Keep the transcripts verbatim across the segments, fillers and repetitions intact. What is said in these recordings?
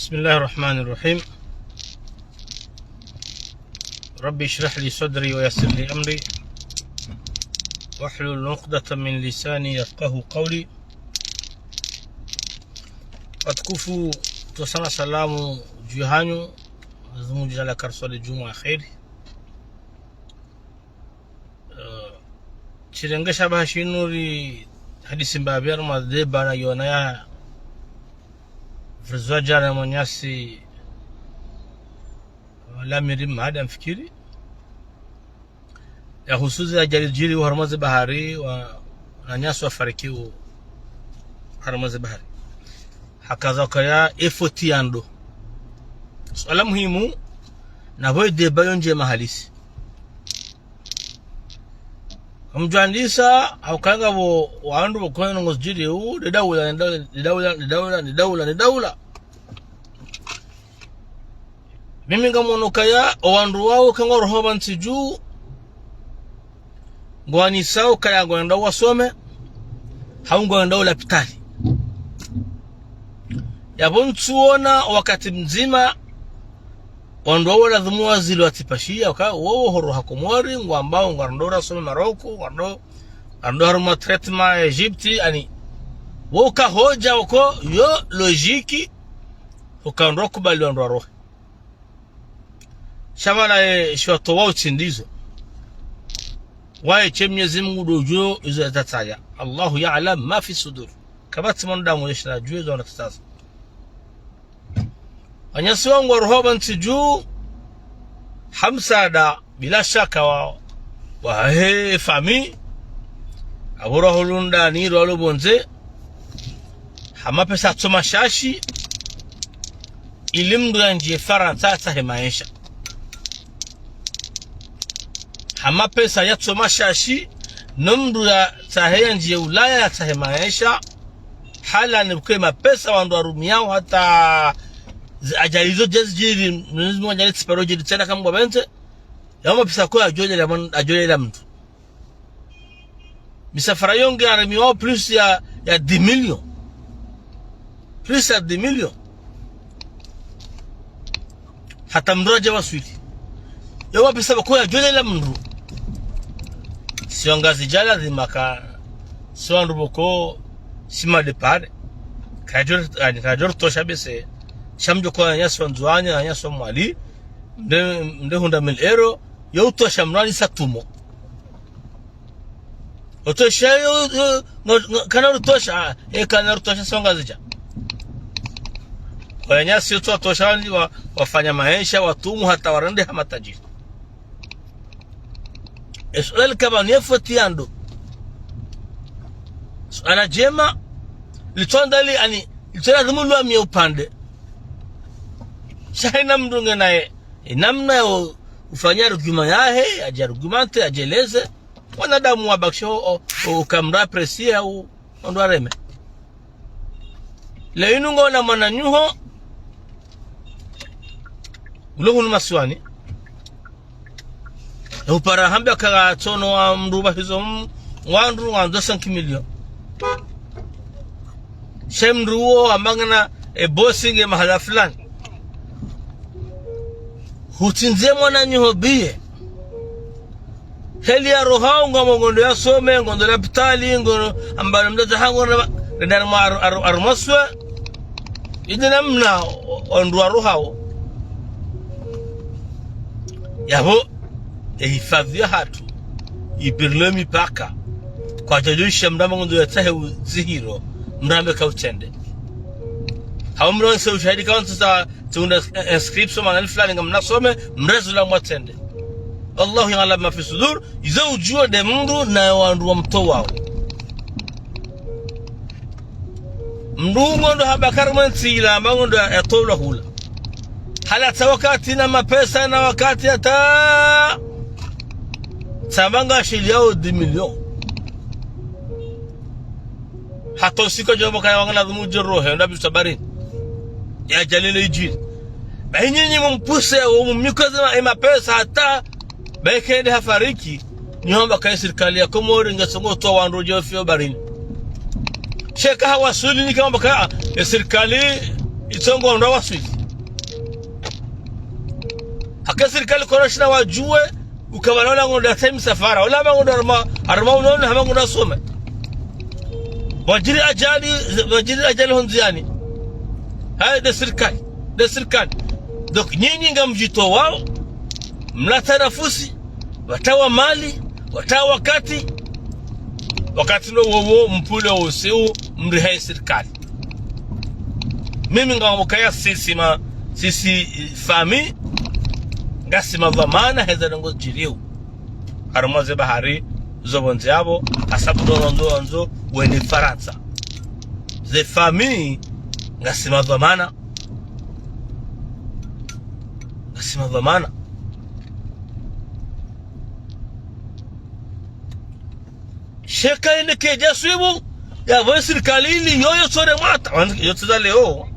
بسم الله الرحمن الرحيم. رب اشرح لي صدري ويسر لي أمري واحلل عقدة من لساني يفقهوا قولي. Watukufu, ntsontsaha salamu dju hanyu, Mwenyezi Mungu nadjaanlie kariswali djumwa ya kheri. Eh, tsirenge shabaha shinu ri hadisi mbapvi harumwa débat na yona ya vrizwa djana mwananyasi wa Lamiri Mahada mfikiri. Ya husu ze ajali zidjiri harumwa ze bahari, wa, wananyasi wafariki harumwa ze bahari. Hakaza ukaya efoti ya ndo. Suala muhimu, na pvo ye débat yo ndjema halisi. Kamdjwandisa, haukaya ngapvo wandru pvoko ndrongoo zidjiri, nde daula, nde daula, nde daula, nde daula, nde daula. Mimi ngamwono ukaya, owandru wao kangwaroho pvantsi dju, ngwanyisao ukaya ngwendao wasome, hau ngwendao lapitali. Yapvo ntsuona wakati mdzima, wandru wao lazimu wazilo watsipashiya, uka, wowo horoha Komori, ngwambao, ngwarendo rasome Maroko, ngwarendo, ngwarendo harumwa traitement Egypte, ani, wo uka hodja uko, yo logique, uka ndo kubali wandru warohe. Sha pvala ye shiwatowa utsindizo. Waye she Mwenyezi Mungu ndo udjuo izo yatatsaya. الله يعلم ما في الصدور. Kapvatsi mwanadamu yeshinda adjuwe zo wanatsatsaza. Wananyasi wao ngwaroho pvantsi dju, ha msaada, bila shaka wa, wa he famille, apvo rwahulunda ni rwalo pvondze, ha mapesa yatso mashashi, ili mndru yandjiye Farantsa yatsahe maesha. Ha mapesa yatso mashashi, no mndru yatsahe yandjiye Ulaya yatsahe maesha, hala ni pvoko ye mapesa wandru warumiao hata ze ajali zo dje zidjiri, Mwenyezi Mungu nadjaanlie tsiparo djiri tsena kamwe ngwapvendze, ya mapesa ko yadjolela mwan-, yadjolela mndru. Misafara yo ngiyo yarumiwao plus ya, ya dix millions. Plus ya dix millions. Hata mndru yadje waswili. Yo mapesa pvoko yadjolela mndru. Si wangazidja lazima ka, si wandru pvoko, si madepart. Kayadjo, ani, kayadjo rutosha bese. Sha mdjo ko wananyasi wa Ndzuwani, wananyasi wa Mwali. Nde, nde hundra mille euros. Yo utosha mndru yalisa tumo. Utosha yo, yo, ngo, ngo, kana utosha, ah, e kana utosha si wangazidja. Wananyasi wontsi watosha wandji wa, wafanya maesha, watumu hata warendeha matajiri. Esuala lika pvanu ye foti ya ndo. Suala djema, litso ndali ani, litso lazimu lwamiye upande. Sha hayina mndru nge naye, e namna yo ufanya argument yahe, yadje argumente, yadjeleze. Wanadamu wabakishe o, o, o kamra apprécier au, wandru wareme. Leo inu ngona mwananyaho, ulo hunu masiwani. Upara hamba ka tsono wa mndru pvahizo m-, wandru wandzo cinq millions. She mndru wo hamba ngena e bosi nge mahala fulani. Hutsindze mwananyaho biye. Heli ya roha ngwambo ngondo yasome, ngondo lapitali, ngondo ambalo mdzadze hangu na, na, na, aru, aru, arumaswe. Inde namna o-, wandru warohao. Yapvo, e hifadhwi yahatru, ipvirilwe mipaka. Kwadjadjo isha mndru hamba ngondo yatsahe udzihiro, mndru hambe kautsende. Hau mndru wonese ushahidi kawantsisa, tsihundra ins-, inscription, mahala fulani ngamnasome, mndru yezula mwatsende. الله يعلم ما في الصدور, izo udjuo nde mndru na wandru wamtowao. Mndru ngondo hamba kari mwentsila, hamba ngondo ya, yatolwa hula. Hala tsa wakati na mapesa na wakati hata tsamba ngashiliyao dix millions. Hata usiku djo pvoka ya wangana dhumu djero he, nda bitu sabarini. Ya ajali le idjiri. Bahi nyinyi mumpuse, o mumikoze ma, e mapesa hata bahi kende hafariki, nyi hamba ka e sirikali ya Komori nge tsongo towa wandru djo fiyo baharini. Sheka hawaswili nyi ka hamba ka, ah, e sirikali itsongo ndo waswili. Aka sirikali kona shina wadjuwe, ukaya wala ngwendo yatsaha misafara, wala ngwendo harumwa, harumwa unono, hama ngwendo yasome. Wadjiri ajali, wadjiri ajali ho ndziani. Hayi, nde sirikali, nde sirikali. Donc, nyinyi ngamdjitowao, mlatsa nafusi, watsaha mali, watsaha wakati, wakati ndo wowo mpvule usiu mrihe sirikali. Mimi ngamwambao ukaya sisi ma, sisi, eh, famille, ngasi madhwamana heze ndrongoo zidjiriyo harumwa ze bahari zo pvondze yapvo, hasababu ndo wandzo, wandzo wende Farantsa. Ze famille, ngasi madhwamana. Ngasi madhwamana. Sheka ine kedja swibu, yapvo sirikali ili yoyo tsore mwata. Wandzo yotseza leo.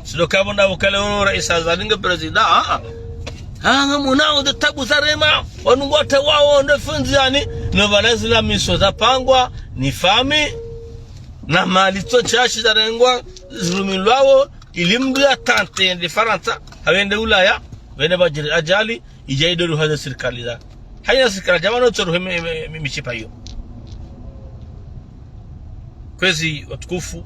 Sindo kapvo ndapvo kale o raisi Azali nge prezida, ah, ah. Ah, ngamonao nde tabu zarema, wanu ngwatawao nde fundi yani. No pvala zila miso zapangwa ni famille, na mali tso shashi zarengwa, zirumilwao, ili mndru yatante yende Farantsa, hau yende Ulaya, pvwene pvadjiri ajali, idja idoru haze sirikali za. Hayina sirikali, djamano tsoru he mi, mi, mi, mishipa iyo. Kwezi watukufu,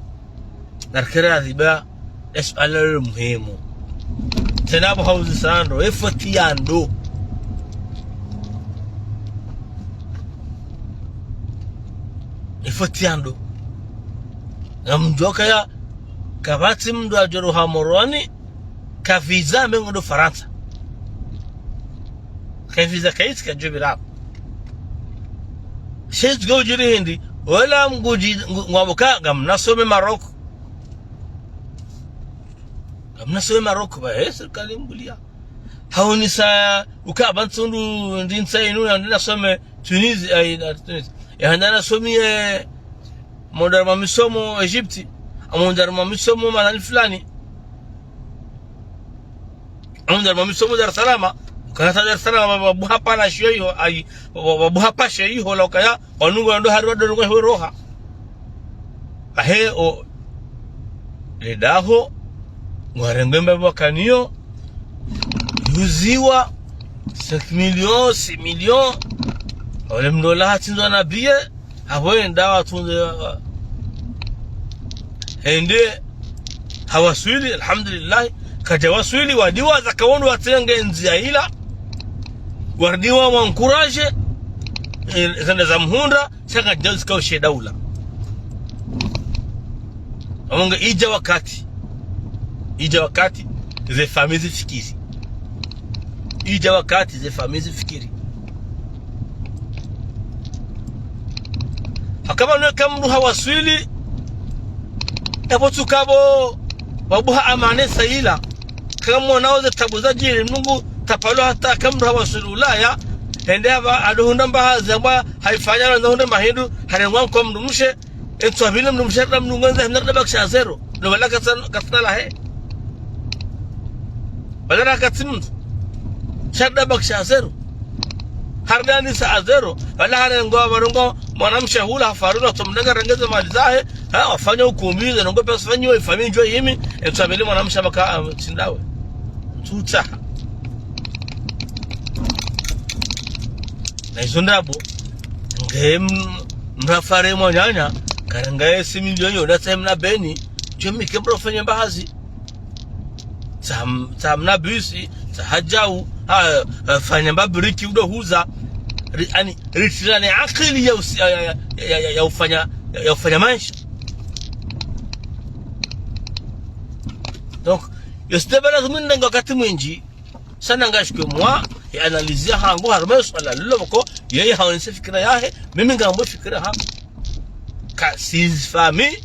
narikere adhiba, esuala lilo muhimu. Tsena pvo hauzi sando, efoti ya ndo. Efoti ya ndo. Ngamdjuwa ukaya, kapvatsi mndru adjoro ha Moroni, ka visa mengo ndo Farantsa. Ka visa kaitsi kadjopvira. Shetsi kaudjiri hindri, wala mngudji, ngu-, ngwamboka, ngamnasome Maroc. Ngamnasome Maroc, ba, eh, sirikali mbuliya. Haonesa ukaya pvantsu ndo ndinsa inu ya ndinasome Tunisie, ayi, na Tunisie. Ya handa nasomie, eh, mwandzani mwa misomo Egypte, amwandzani mwa misomo mahali fulani. Amwandzani mwa misomo Dar es Salaam, ukaya hata Dar es Salaam, wa, wa, wabuha pvala shiyo iho, ayi, wa, wa, wabuha pvashe iho, la ukaya, wanu ngwendo hari wadoro ngwa hiwe roha. Ahe, o, ledaho, ngwarengwe mba wakaniyo, yuziwa, cinq millions, six millions, ole mndru ola hatsindzwa na biye, apvo enda watunze, wa, wa. Hende, hawaswili, alhamdulillah, kadja waswili, wadiwa, zakawondo watsenge ndziya ila, wadiwa wa encourager, eh, zende zamhundra, sha kadja zika ushe daula. Amonga idja wakati. Idja wakati, ze famille zifikiri. Idja wakati, ze famille zifikiri. Hakaba nwe ka mndru hawaswili, yapvo tsuka pvo, wabuha amane sa ila. Kamwonao ze tabu zadjiri, Mngu tapalo hata ka mndru hawaswili Ulaya, hende hapva adohundra mbahazi, hamba haifanya, ndo hundra mba hindru, harengwa nko mndru mshe, etswa pvile mndru mshe, hata mndru ngwenza, hindra bakisha zéro. No pvala katsina, katsina lahe. Pvala katsi mndru. Sha hata bakisha zéro. Harda ni sa zéro. Pvala harengwa, pvarongoa, mwanamshe hula, hafaru na tomdenga rengeze mali zahe, ha, wafanya ukumbi, ze ndrongoo pia sifanyiwa, ifamidjwa yimi, etswa pvile mwanamshe maka, ah, tsindawe. Tsutsaha. Na izo ndrabo, nge m-, mrafare mwananya, karenga ye six millions yo, ndatsa mna beni, djo mike mrafanye mbahazi. Tsa m-, tsa mna bisi, tsa hadjau, ha, ha, fanya mba briki udo huza, ri-, ani, ritirane akili ya usi-, ya, ya, ya ufanya, ya, ya ufanya maesha. Donc, yo sitebela zimwindenga wakati mwindji, sha na ngashike mwa, ye analyse ya hangu, harumwa yo swala lilo pvoko, yeye haonese fikira yahe, mimi ngambo fikira hangu. Ka si famille,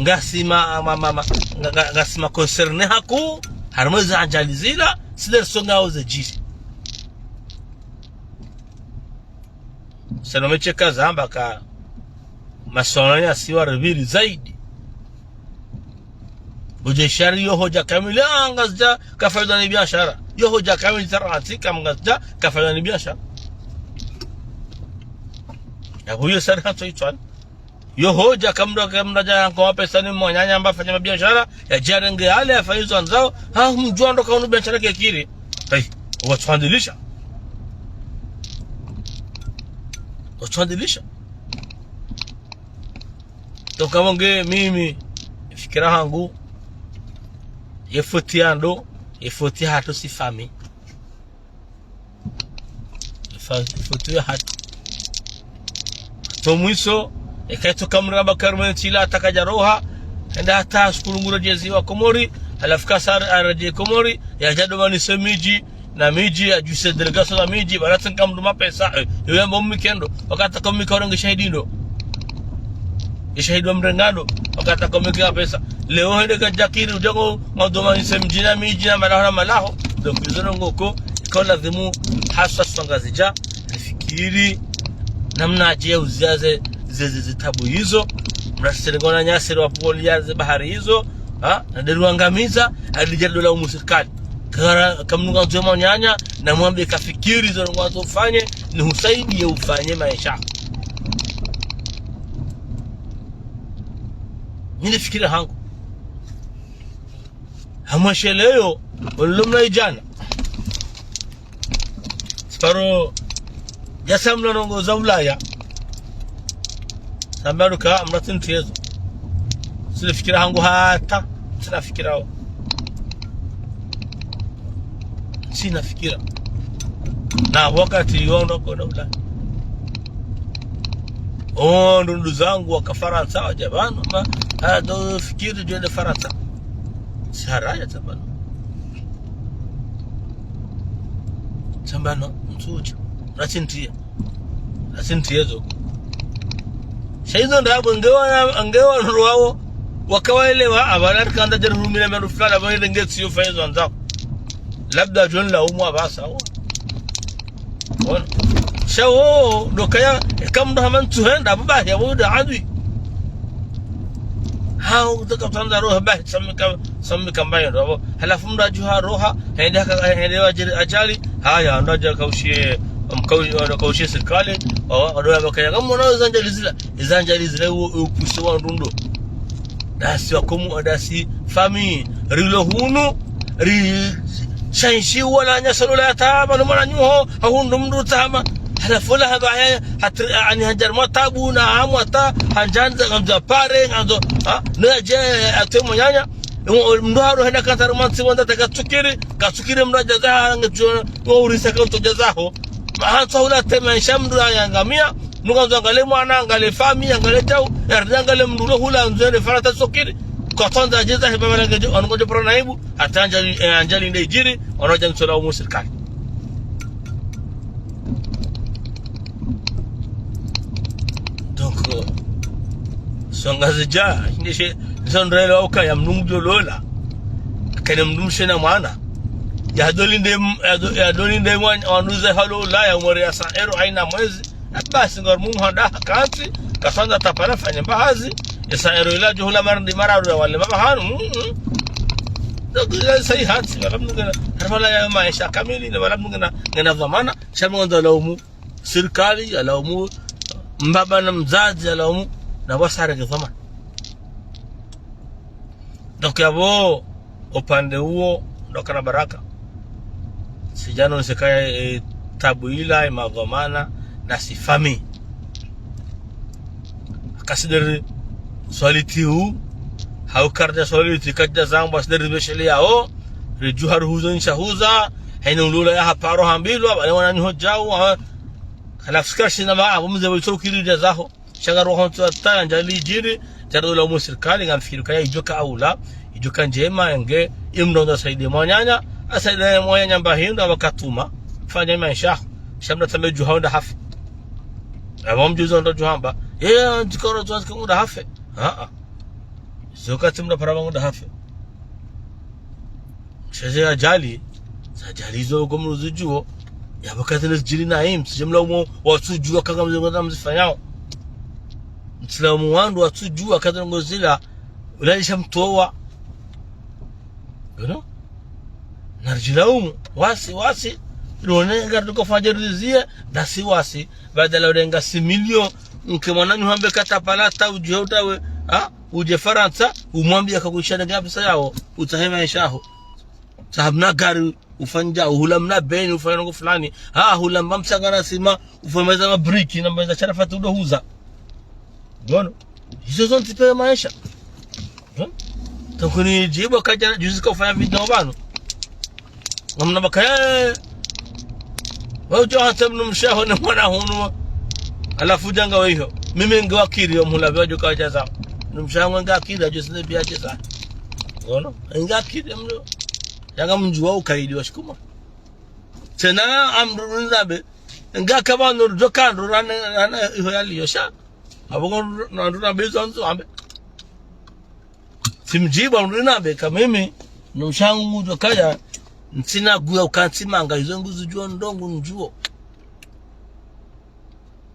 ngasi ma, ma, ma, ma, nga, nga, ngasi ma concerné haku, harumwa ze ajali zila, si nde risonga oze djiri. Sha no mesheka zamba ka, maswala ya siwa reviri zaidi. Buje shari yo hodja kamili, ah, Ngazidja kafaidwa ni biashara. Yo hodja kamili tara antika Ngazidja kafaidwa ni biashara. Ya buyo sari hatso itswani. Yo hodja kamdru, kamdru dja nko mapesa ni mwananya amba fanya mabiashara, yadje yarenge yale yafanye izo andzao, ha, mdjuwa ndo kaunu biashara kekiri. Hey. Watsuhandzilisha. Watsuhandzilisha. Donc, hama nge mimi, fikira hangu, ye foti ya ndo, ye foti hatru si famille. Fa-, foti ya hatru. Tso mwiso, eka itsoka mraba karumenti ila hata kadjaroha, hende hata shukuru Mngu redjezi wa Komori, halafu kasa aredjei Komori, yadja domanise midji, na midji, yadjuse délégation na midji, bala tsenka mndru mapesa, eh, yo yamba umikendo, wakati ka umika urenge shahidi ndo. Ye shahidi wa mrengano, wakati ka umika mapesa. Leo hende kadjakiri, udjango, ngadomanise midji na midji na malaho na malaho. Donc, izo ndrongoo, iko lazimu haswa si Wangazidja, rifikiri, namnadje ya uzia ze, ze, ze, ze tabu izo, mrasi serengona nyaseri wa poli ya ze bahari izo, ha? Na nde ruangamiza, alidja dola umu sirikali. Kara, kamnunga nzo mwananya, na mwambe kafikiri zo ngwandzo ufanye, ni husaidiye ufanye maesha. Mimi fikira hangu. Hamwesheleyo, olumla idjana. Siparo, ya samla ndrongoo za Ulaya. Samba luka, mrati ntiezo. Tsina fikira hangu hata, tsina fikira wo. Tsina fikira. Na wakati yondo kono Ulaya. Oh, ndrundu zangu waka Farantsa, wadja pvanu, ma, ha, ndo fikiri djwende Farantsa. Saraya tsambano. Tsambano, mtsudja. Ratsintia. Ratsintia zo. Sha izo ndrabo, ngewa, ngewa ndrwawo, wakawaelewa, apvala rikandza djeri rumile mndru fulani, apvala nge tsiyo fa izo andzao. Labda djo nilaumu apvasa, wo. Wona. Sha wo, ndo kaya, eka mndru hama ntsuhenda, apvo bahi, apvo nda adui. Hau, tsaka tsandza roha, bahi, samika, samika mbaye ndo, apvo. Halafu mndru adjuha roha, hende haka, hende wadjiri ajali, haya, ndo adja kaushiye, mkau-, ndo kaushiye sirikali, wa, wa, ndo ya bakaya, kamwona izo ndjali zila, izo ndjali zila, u, u, upuse wa ndrundu. Ndasi wakomu, ndasi famille. Rilo hunu, ri, shanshi wala nyasolola ya taba, no mwana nyuho, hahundru mndru tama. Halafu la haba ya, hatri, ani hadjar mwa tabu, na amwa ta, handjanza, ngandzo pare, ngandzo, ha? Nadje, atwe mwananya. Mndru haro henda kantsa romantsi wanda ta katsukiri, katsukiri mndru adjaza, ngetsuona, wo urisa kanto djazaho. Mahanso hula tema, isha mndru ayangamia, nukandzo angalie mwana, angalie famille, angalie tau, yaridi angalie mndru lo hula ndzo ende Farantsa tsokiri. Kwatsandza adjeza he baba lange djo, anungo djo paro naibu, hata andjali, eh, andjali nde idjiri, ono dja ntsola umu sirikali. Donc, euh, si Wangazidja, ndeshe, izo ndrelo ukaya mndru mdjo lola. Kene mndru mshe na mwana. Ya doli nde, ya do-, ya doli nde mwana, wanuze halo Ulaya, umwere ya sa euro, haina mwezi. Basi ngari mumu handa hakantsi, kaswandza tapala fanye mbahazi, esa ero ila djuhula marindi mararu ya wale mabahanu, mm, mm. Ndo kila sayi hantsi, wala mndru ngena, harfala ya maesha kamili, na wala mndru ngena, ngena dhwamana, sha mndru ngena laumu, sirikali, ya laumu, mbaba na mdzadze, ya laumu, na wasare ke dhwamana. Donc, yapvo, upande uwo, ndo kana baraka. Sidjano nsekaya, eh, tabu ila, eh, madhwamana, na si famille. Kasideri swaliti hu, hau kardja swaliti, kadja zamba, sideri besheli yao, ridjuha ruhuzo nsha huza, haina ulula ya haparo hambilwa, bale wana niho djau, ha, halafu sikari shina ma, apvo mze walitso kiri dja zaho. Sha ngaroho ntsu hata ya ndjali idjiri, djari dola umu sirikali, ngamfikiri kaya idjoka aula, idjoka ndjema, enge, imndru ndo asaidie mwananya, asaidie mwananya mba hindru, apvo katuma, fanya maesha, sha mndru atsambe djuha unda hafe. Apvo mdjuzo ndo djuhamba, yeye, ndjikoro djuwa ndjika unda hafe. Ah, ah. Zoka tsi mndru para unda hafe. Sha ze ajali, ze ajali zo ko mndru zidjuo, yapvo kazi ne zidjiri na imu, sidje mlaumu watsudjua kanga mze ngozila mzifanyao. Msilaumu wandru watsudjua kazi ngozila, ulalisha mtowa. You know? Naridjilaumu, wasi, wasi, rone ngari tuko fanya rizie, ndasi wasi, badala urenga six millions, nke mwananyu hambe katapala ta udjue utawe, ha? Udje Farantsa, umwambia kakuisha nenge pesa yao, utsahe maesha yaho. Sahabu na gari, ufanya, uhula mna beni, ufanya ndrongo fulani. Ha, hula mba mtsanga na sima, ufanya meza mabriki, na meza sharafa tudo huza. Ngono. Izo zontsi pia maesha. Hmm? Tokuni djibu kaja juzi ka ufanya video pvanu. Ngamna bakaya. Wewe udjo hata mdrumshe waho ne mwana hunu. Halafu djanga weho. Mimi ngiwakiri yo mhula pvia djo kaja za. Mdrumshe wangu ngakiri adjo sine pia adje za. Ngono? Ngakiri mdru. Yanga mdjuwa ukaidi wa shikuma. Tsena amdru nzabe. Ngaka pvanu djo kandru rana, rana iho yaliyo sha. Apvo ngo na ndru na bezo nzo ambe. Tsimdjibu amdru nambe ka mimi, mdrumshe wangu djo kaya, ntsina guya ukantsi manga, izo nguzidjuo ndrongo ndjuo.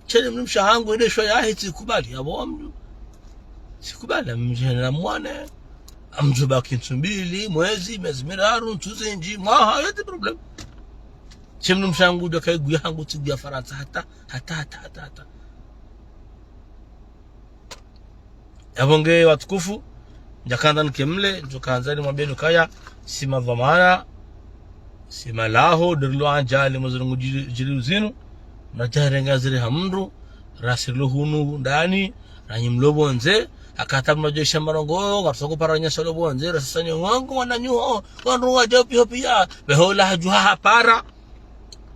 Tsene mdrumshe wangu, ede shwa yahe tsikubali, apvo amdru. Tsikubali, amdjena mwana, amdjo baki ntsu mbili, mwezi, mezi miraru, ntsu zindji, mwaha, yeti problème. Tsene mdrumshe wangu djo kaya guya hangu, tsi guya Farantsa, hata, hata, hata, hata, hata. Yapvo nge watukufu, ndjakandza nike mle, ndjo kandza nimwambie nukaya, si madhwamana, si malaho, nde rilo andjali mwazo rungu djiri, djiri uzinu, na djarenga ziri ha mdru, rasi rilo hunu ndani, ranyi mlo pvondze, haka hata mnadjo isha marongo, ngarusoko para nyasa lo pvondze, rasi sanyo wangu, wananyuho, wandru wadjao pia pia, pveho ula hadjuha hapara.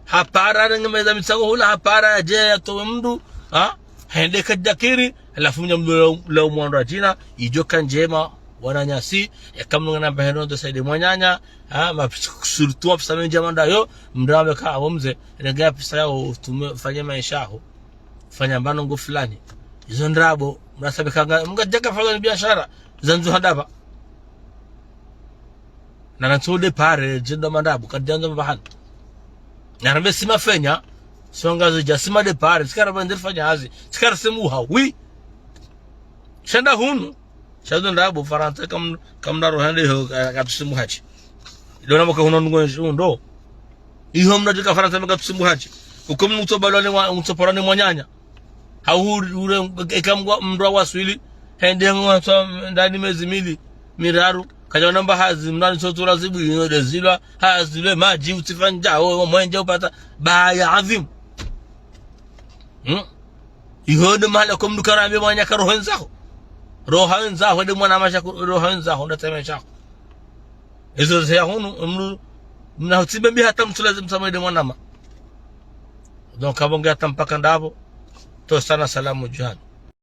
Hapara renge meza mitsango hula, hapara yadje yatowe mdru, ha? Hende kadjakiri, halafu mdja mdru la, la umwandru adjina, idjo ka ndjema, wananyasi, eka mdru ngena mba hendo ndo saidi mwananya, ha? Ma surtout mapesa mendji ya manda yo, mdru ambe ka apvo mze, renge ya pesa yao, utume, ufanye maesha yaho. Ufanye mbano ngo fulani. Izo ndrabo, mrasa bekanga, mga djaka fanya biashara, zandzo handapva. Na rantso départ, djendo mandrabo, kadjandzo mbahani. Na rambe sima fenya, songa zo dja sima départ, tsikara pvandze fanya hazi, tsikara simu ha, oui. Shenda hunu, shazo ndrabo, Farantsa kam, kamna rohende ho, ka, katusimu hachi. Idona mwaka hunu nungo ndo. Iho mna tika Farantsa meka tusimu hachi. Uko mnu utsobalwa ni mwa, utsoporani mwananya. Hau ure, eka mdru awaswili, hende mwatswa ndani mezi mili, miraru, kadjaona mba hazi, mndani tsotura zibu, ino de zilwa, hazi lwe madji, utsifanya, o, mwenje upata, baya adhimu. Hmm? Iho de mahala ko mdru karambe mwananya ka roho ndzaho. Roho ndzaho, de mwana masha ku, roho ndzaho, nda teme shaho. Izo ze ya hunu, mdru, mna hutsimbe mbi hata mtsula ze mtsamaide mwanama. Donc, apvo nge hata mpaka ndapvo, to sana salamu djwani.